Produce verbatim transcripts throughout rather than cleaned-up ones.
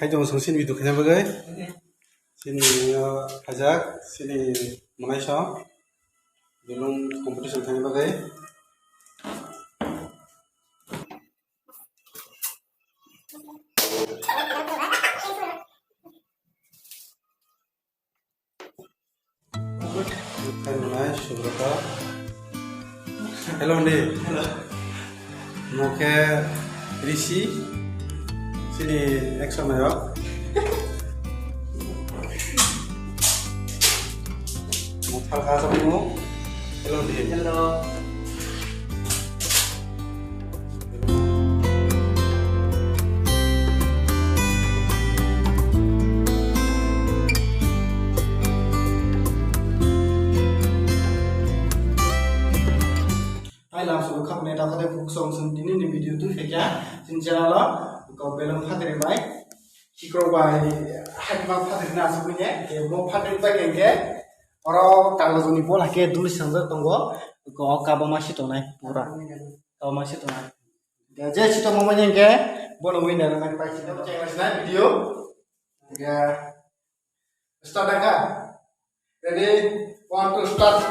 Ito song sini video khaina bagwi. Sini, uh, khajak, sini manai song. Belum competition khaina bagwi. Hello, Andy. Hello. Mo khe Rishi, sini action nayok. Mo thal kha sa mo. Hello, Andy. Hello. Hai lam sulu khapne ta khade buk song sung tini ni video tu fekya sin channel lo ko belong phatri mai sikro bai hai ma phatri na sung ne ke mo phatri bai ke ke oro kagoj ni bol hake dul sangjak tongo ko kaba ma si tongnai pura. Kau masih tuh. Ya, jadi situ mamanya ke, bono winner nang pai sini. Cek lagi video. Ya, start dah. Ready, one, two, start.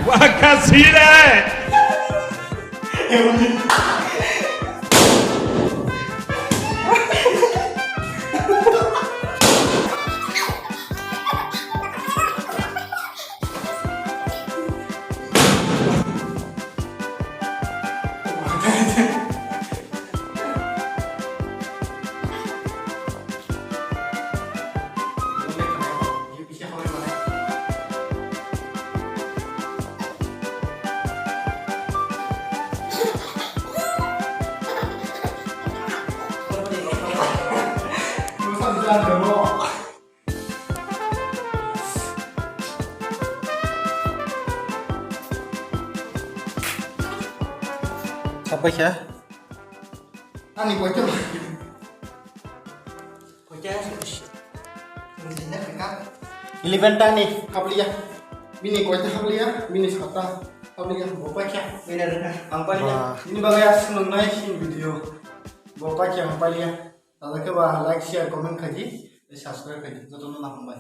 Wakasire! Sapai kha. Ani koito. Koito. Eleven ta ni. Habliya. Bini koito habliya. Bini sata habliya. Bo paikha. Bini rwkha. Ang paikha. Bini bagwi aswk nwngnai sin video. Bo paikha ang pailiya. Tada khe ba like, share, comment khaidi, tei subscribe khaidi. Jotono no hambai.